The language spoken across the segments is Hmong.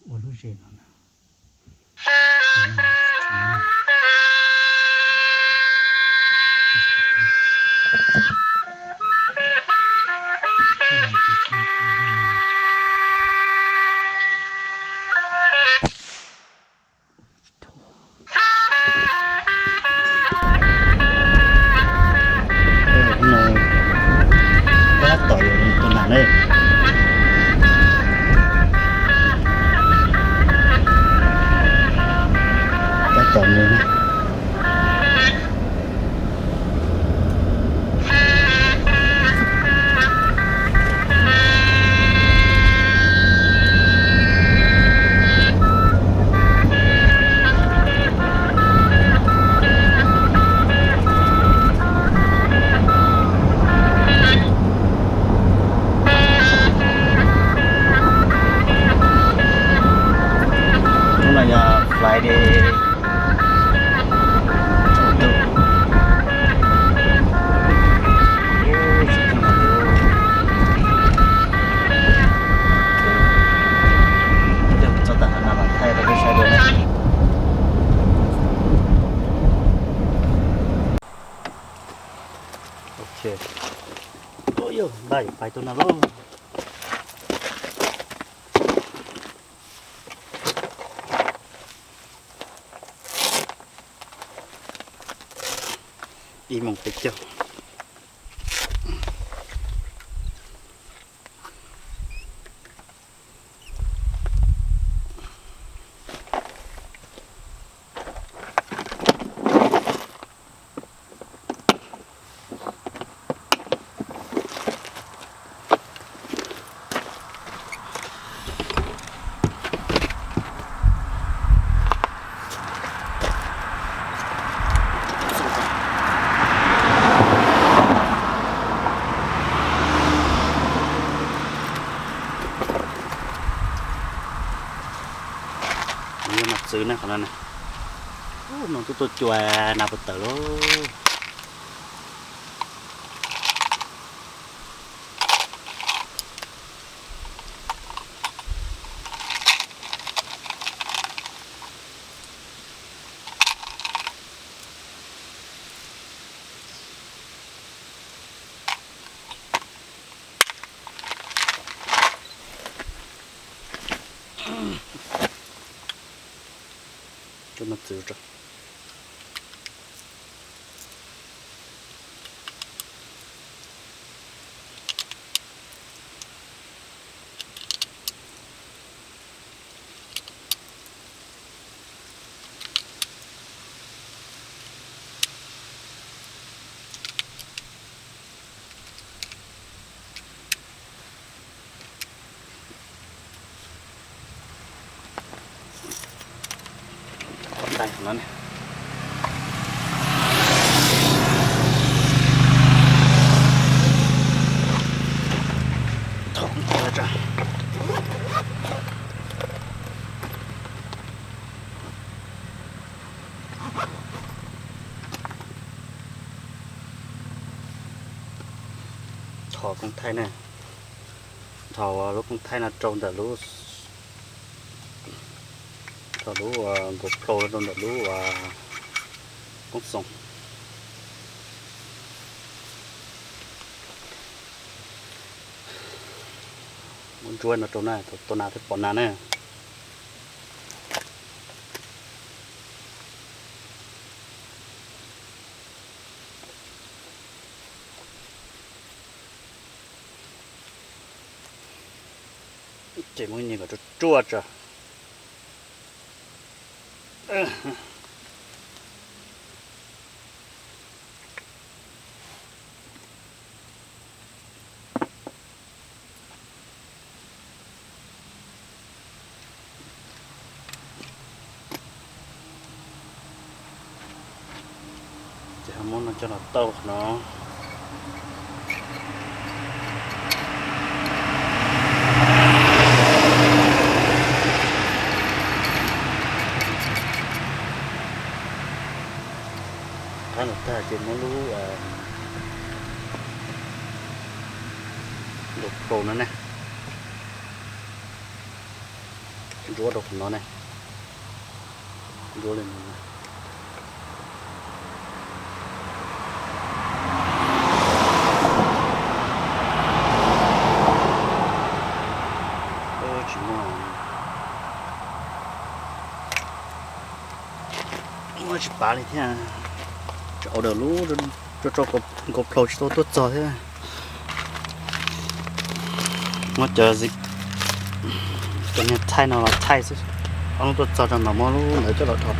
Ua lub zes no na. Tab tom yuav tus nas na. Tab tom mus na. Hnub no yog Friday. Txog tag no los thaij rau peb saib dua na. Ua yog npaj yuav pais tuaj no lauj. Ib moos peb caug. Yog mas txwv na qhov no na. Ub, no twb tuaj cua nas puas tawm lauj. Coj no txwv rau. Thauj ntais no ne. Thauj ntais tso. Nthos koob thaij ne, nthos lub koob thaij no rau ntawm lub, nthos lub GoPro rau ntawm lub koob xoos. Muab ntsuab no rau na, tua nas thiaj pom nas na. Ces muab nyiag kom ruaj ruaj tso. Ces ho muab no coj los tauj no. Qab los tag ces muab lub GoPro no ne, ntsuab rau qhov no ne, ntsuab li no. Tsis muaj, muab tsis pav li thiab. Tseem order lub rau rau GoPro tsis tau tuaj txog thiab. Muab cov, cov niag thaij no los thaij xwb, ob hnub tuaj txog rau mam muab lub ntawd coj los dhos.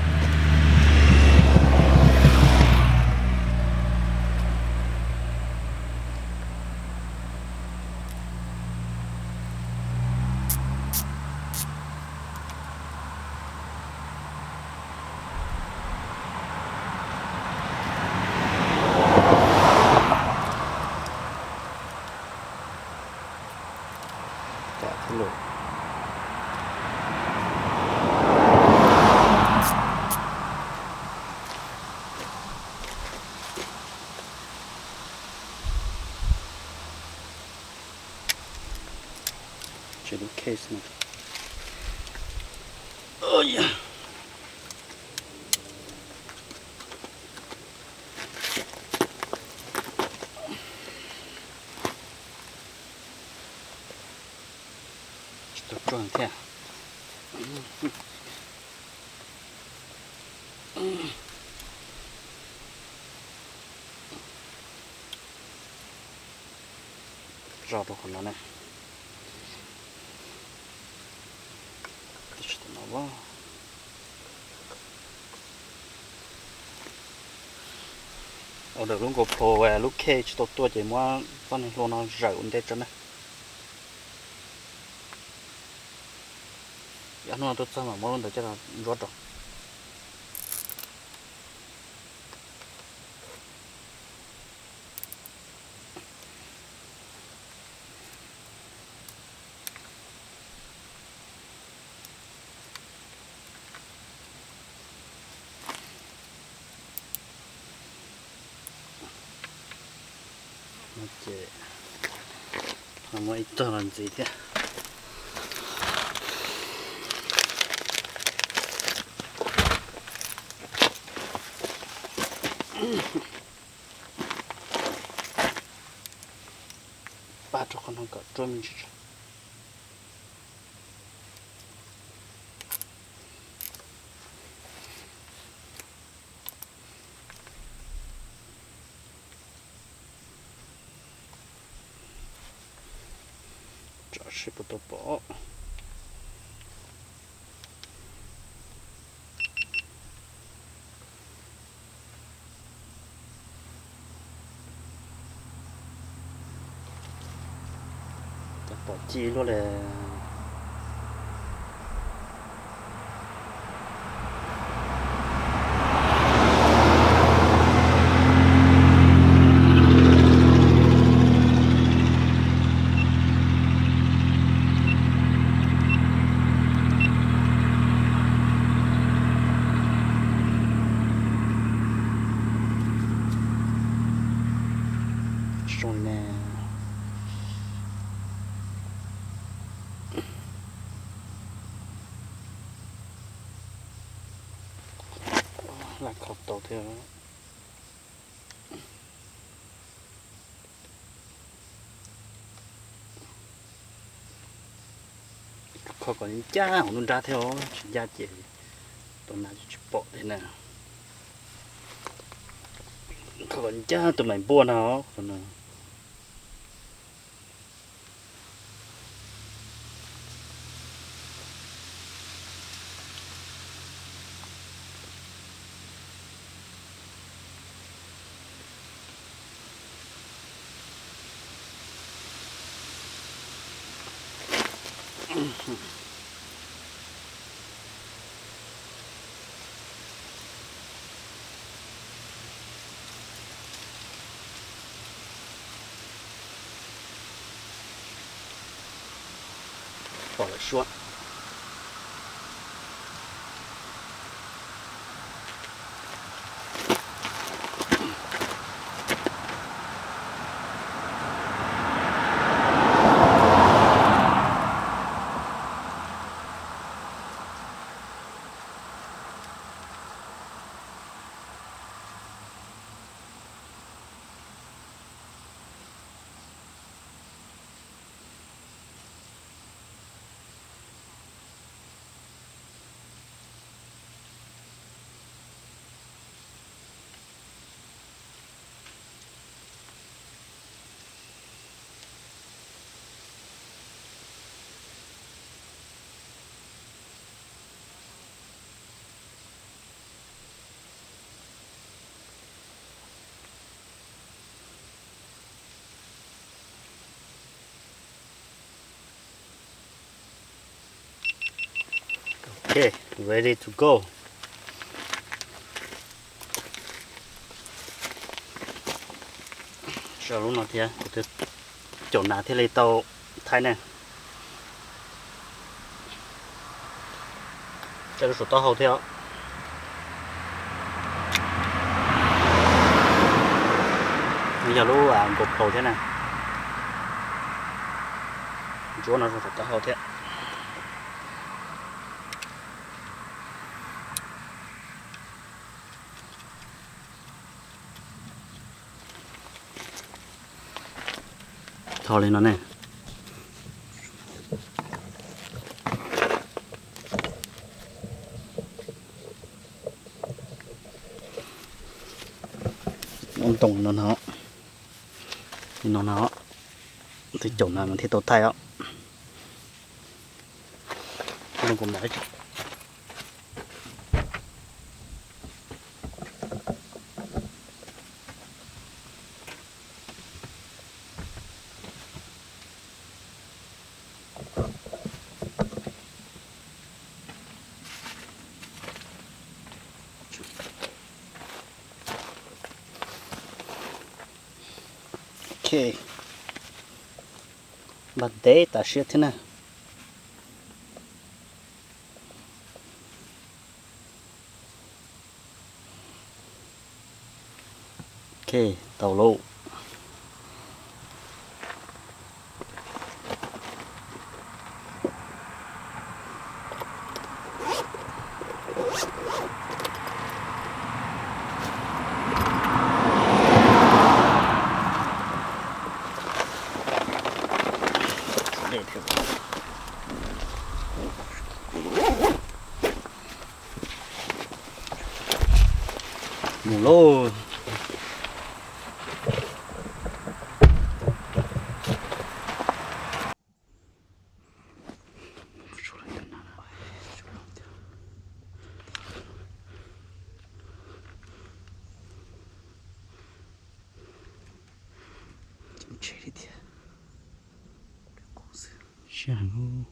Tsis lub case no. Tsis tau ruaj thiab. Zos rau qhov no ne. Tsis tau no. Order lub GoPro lub case tsis tau tuaj ces muab txoj niag hlua no zawm ua ntej tso na. Ob hnub no tuaj txog mam muab lub ntawd coj los ntsuab rau. Ces muab ib tog los ntxiv thiab. Pab rau qhov no kom ruaj me ntsis tso. Tso seb puas tau pom. Pom ci luaj li. Zoo li ne. Lam kho tau thiab. Kho kom ncaj hauv nruab nrab thiab os, tsis ncaj ces tus nas tsis pom thiab na. Kho kom ncaj tus maim npuaj no. Pom lawm suab. Ok, ready to go. Sau lub no thiab, kuv twb caum nas thiaj li tau thaij ne. Tso lub saum taub hau thiab os. Nws yog lub GoPro thiab na. Ntsuab no rau saum taub hau thiab. Tho li no ne. Muab ntoo no no, li no no, twb caum nas mas thiaj tau thaij os. Ok, npaj ntev tas siab thiab na. Ok, tau lauj. Mus lauj. Siab heev.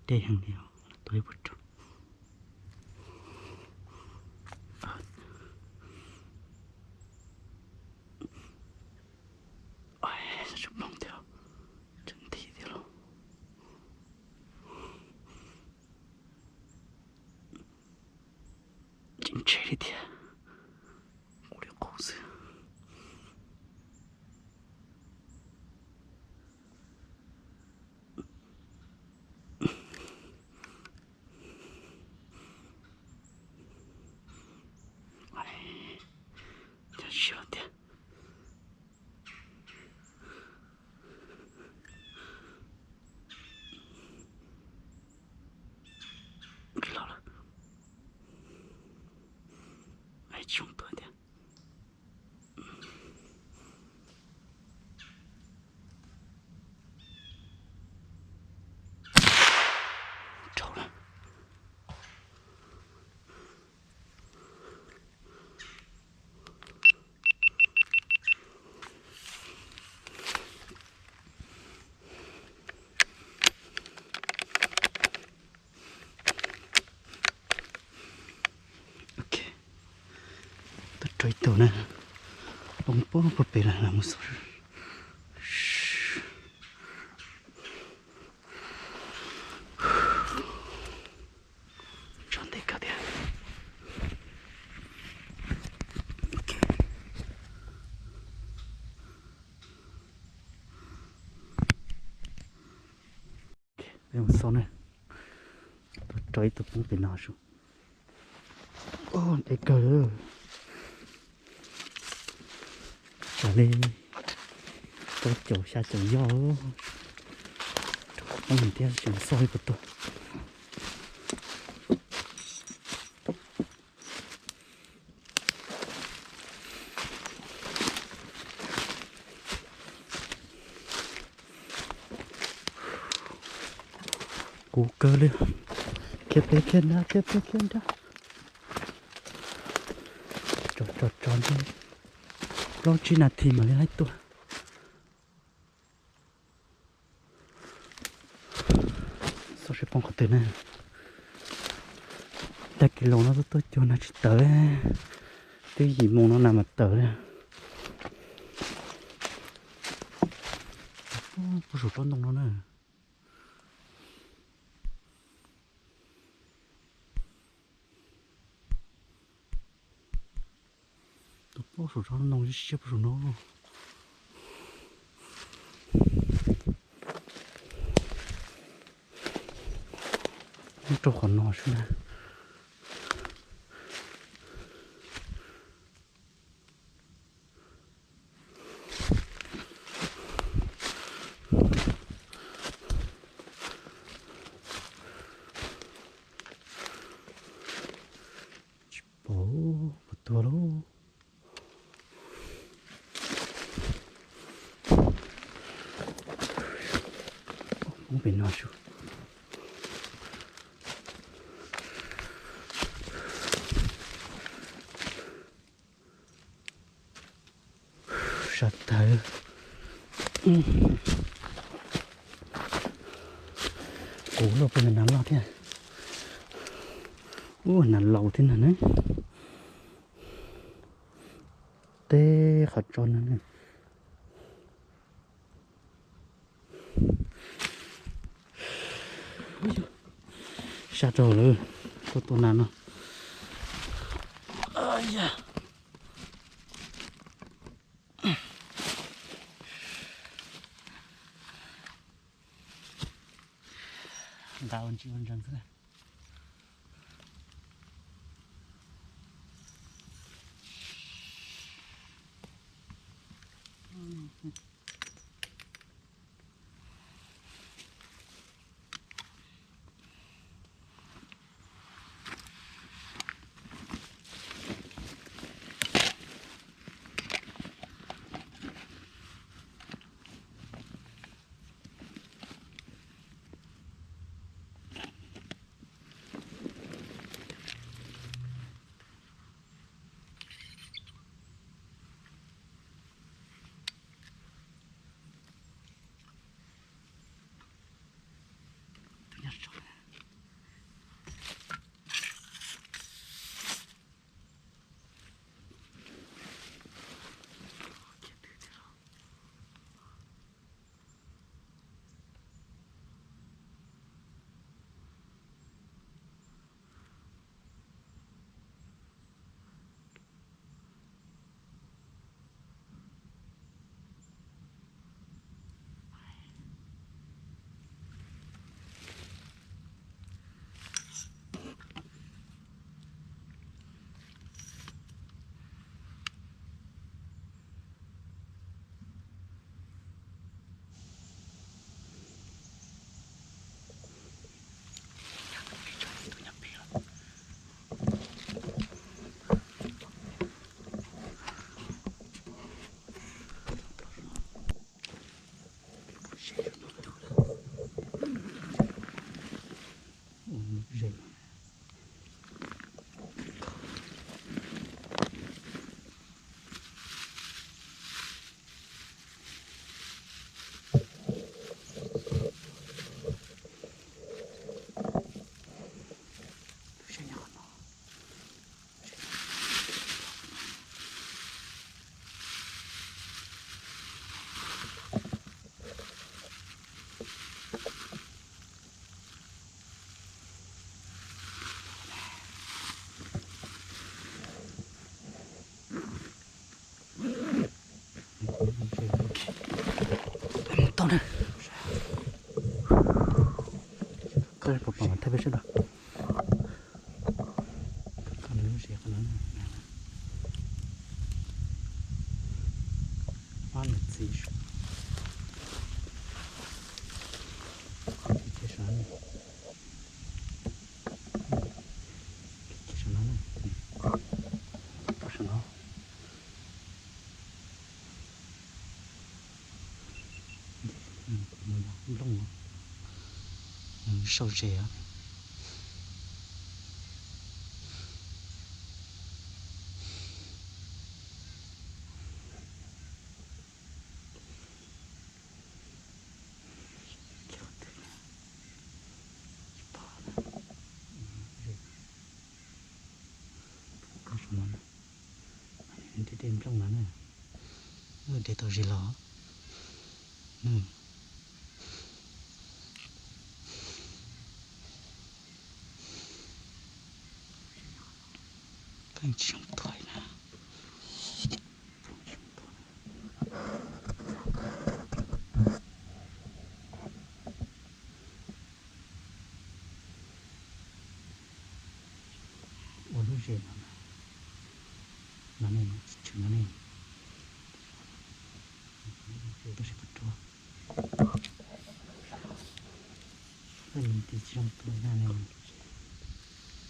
Deb heev li, tua ib puas rau. Tsis poob thiab, tseem nthi thiab los. Tseem tshe li thiab, qus li qus xwb. Cas siab tiag. Nqis los lawm. Tsis zoo tuaj tiag. Dhau lawm. Ok, tuaj rau ib tug na, poob puag puag pem lawm, mus xauj. Tso ntev kawg thiab. Ok. Peb mus xauj ne. Tuaj rau ib tug poob pem no sub. Ntev kawg. Tsam li rau caum xya caum yog. Rau poob thiab, tseem xauj ib puas tuag. Kuv kawg li. Khiav pem khiav nrad, khiav pem khiav nrad. Tso tso tso ntej, plaub tsib nas this mam li laib tuaj. Xauj seb poob qhov twg na. Tag kis laus no tuaj tuaj cuag na tsis tawm, twb yim moos no na mas tawm li. Puag saum tsob ntoo no na. Tus plaub saum tsob ntoo siab siab puag saum no. Nyob rau qhov no xwb na. Tsis pom, puas tuag lauj. Poob pem no sub. Sab tawg. Kuv loj puag nas loj thiab. Ub, nas laus thiab no na. Teb qhov tso no na. Sab rau lawm, tuaj tua nas no. Nqa ua ntsis ua ntsees xwb. Peb puas pom mas thaij peb sawv daws. Qhov no lub zes qhov no, ob niam txiv, saum no, saum no, saum no. Nplooj sau zes. Ntiaj teb nplooj no na, de tau zis los. Pheej tsis zoo tuag na. Ua lub zes no, no ne, tsis tshwm no ne. Tab sis puas ruaj. Leej niam tij tsis zoo tuag na ne. Rau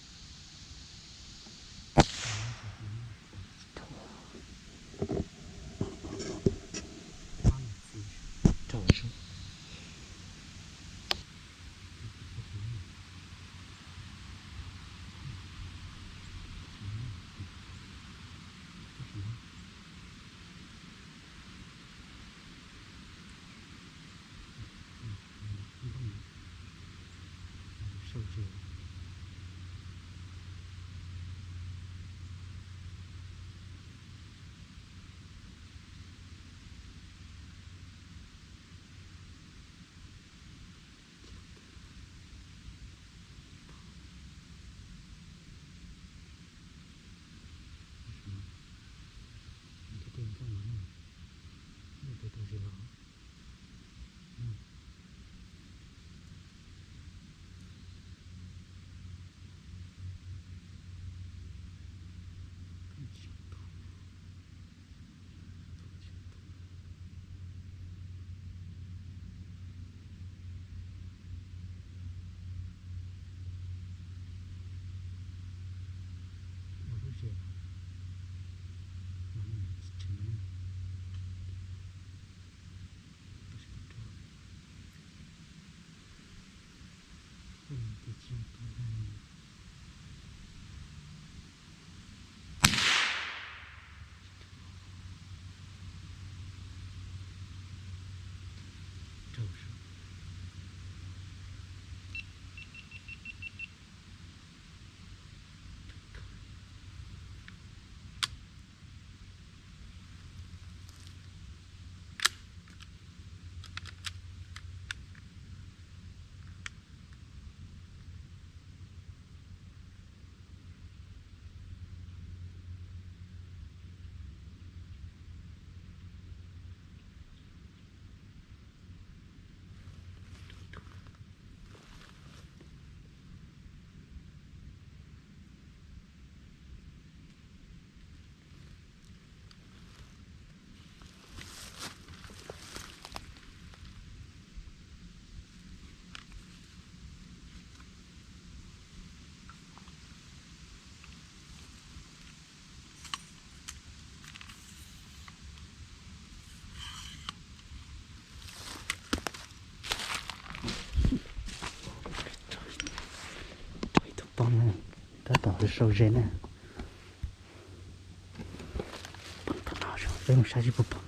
Rau ib tug poob na, tab tom sau zes na. Peb mus saib seb puas pom.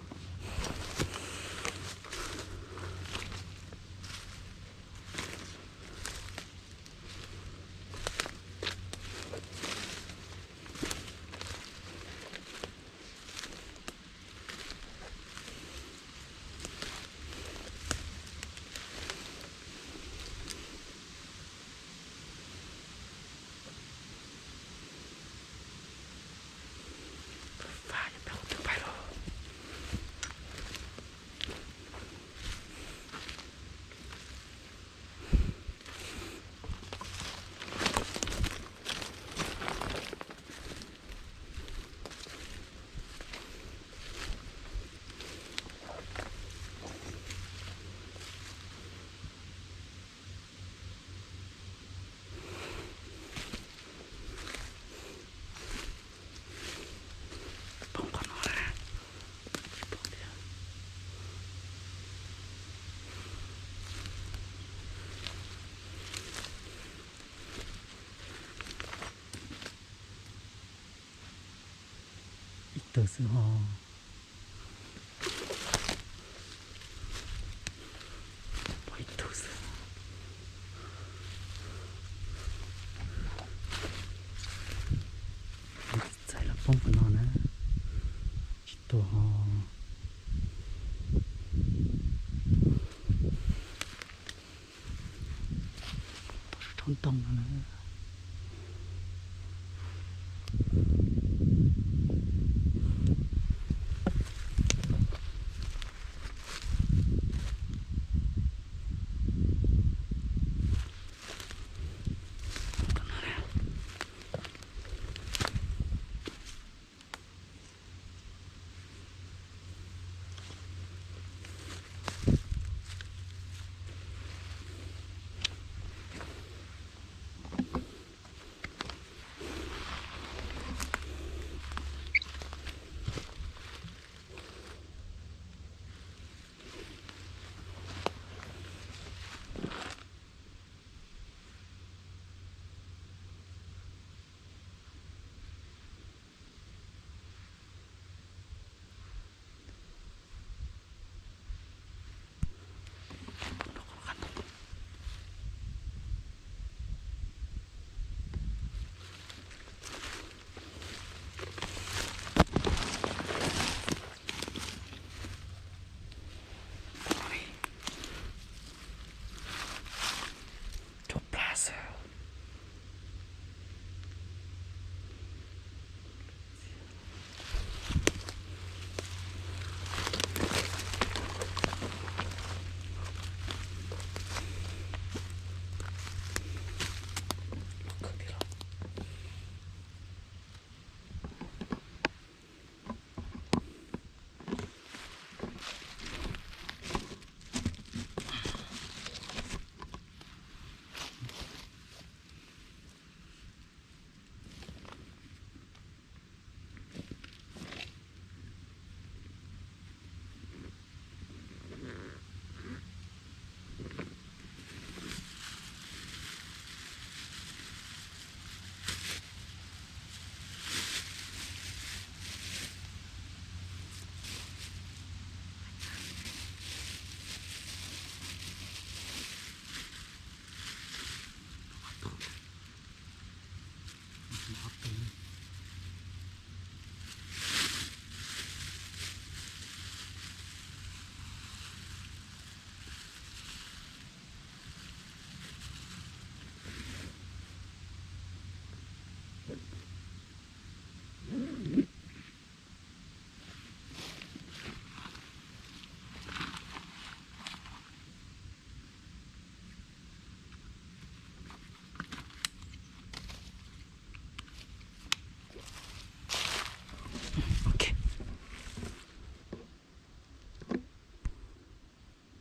Tawg xwb ho. Pom ib tug xwb. Txais los poob qhov no na. Tsis tuag ho. Tau sab tshoob ntoo no na. Cov plas xwb.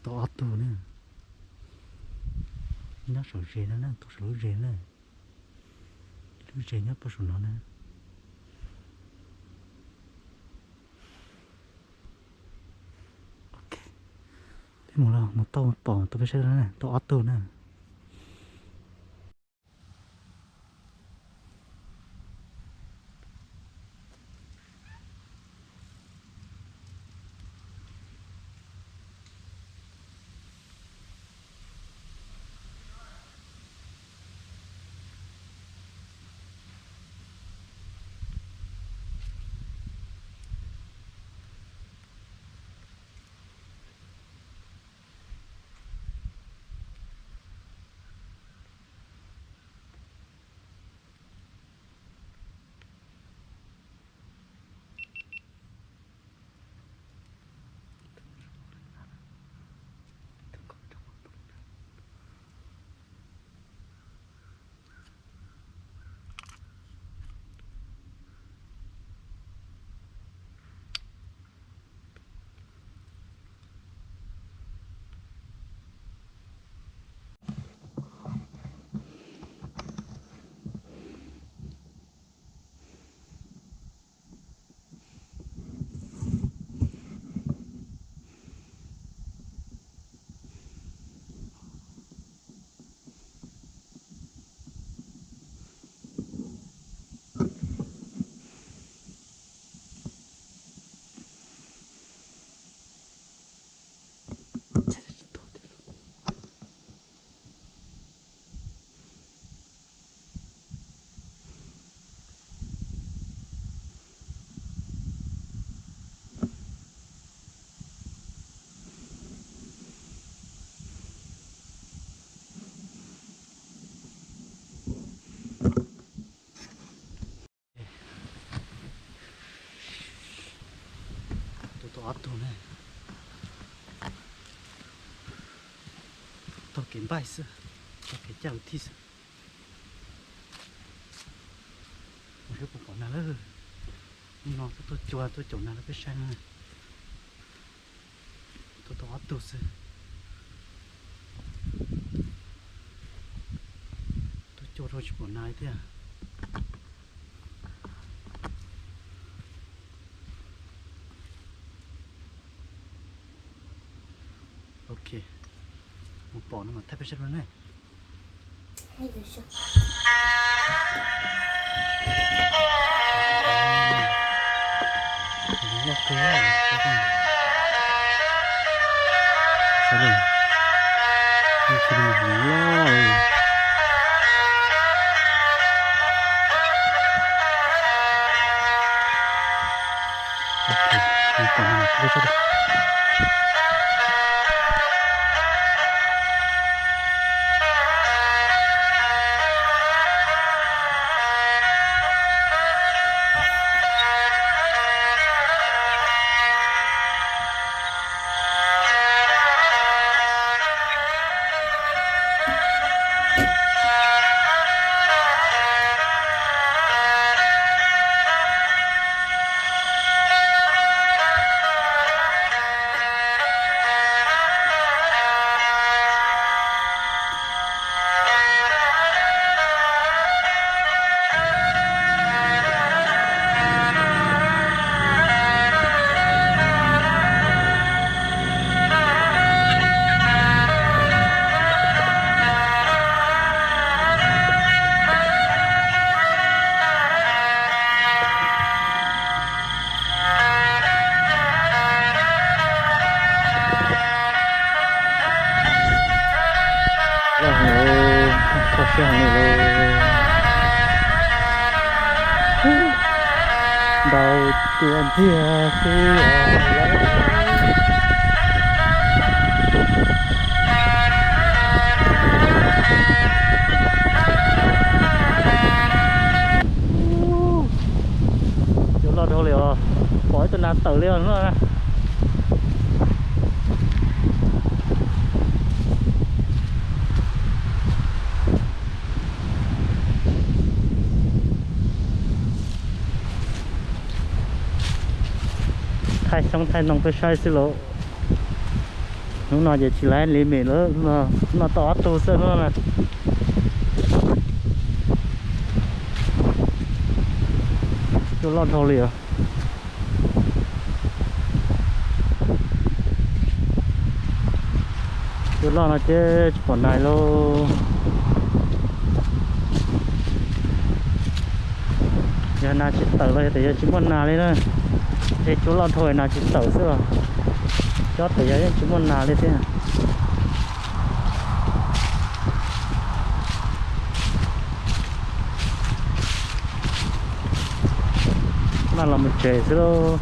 Tau ob tug na, nyob saum zes no na, tau saum lub zes na, lub zes nyob puag saum no na. Peb mus los mus tau pom tau peb saib na, tau ob tug na. Kev npaij xwb, kev caj ua thij xwb. Mus saib puas pom nas lawm. Hnub no tuaj cua tuaj caum nas rau peb saib na. Tuaj tau ob tug xwb. Tuaj cua rau tsis pom nas li thiab. Ok, mus pom no mas thaij peb saib dua ne. Loj heev, kho siab heev li lauj. Ntau tiag tiag xwb os. Cua loj dhau li os, pom ib tug nas tawm li os no na. Thaij xyoob thaij ntoo peb saib xwb lauj. Hnub no ces tsis laib li mem lawm, hnub no tau ob tug xwb hnub no na. Cua loj dhau li os. Cua loj no ces tsis pom nas lauj. Yog nas tsis tawm los yog tias yog tsis muaj nas li na. Ces cua loj dhau nas tsis tawm xwb os. Cob tias yog yeej tsis muaj nas li thiab. Maj los mus tsev xwb lauj.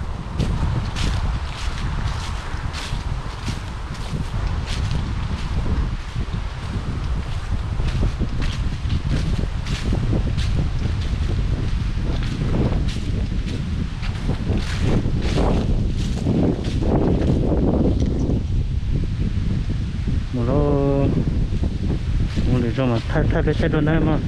Mus lauj, mus lwm zaus mas thaij thaij peb saib dua nawb mog.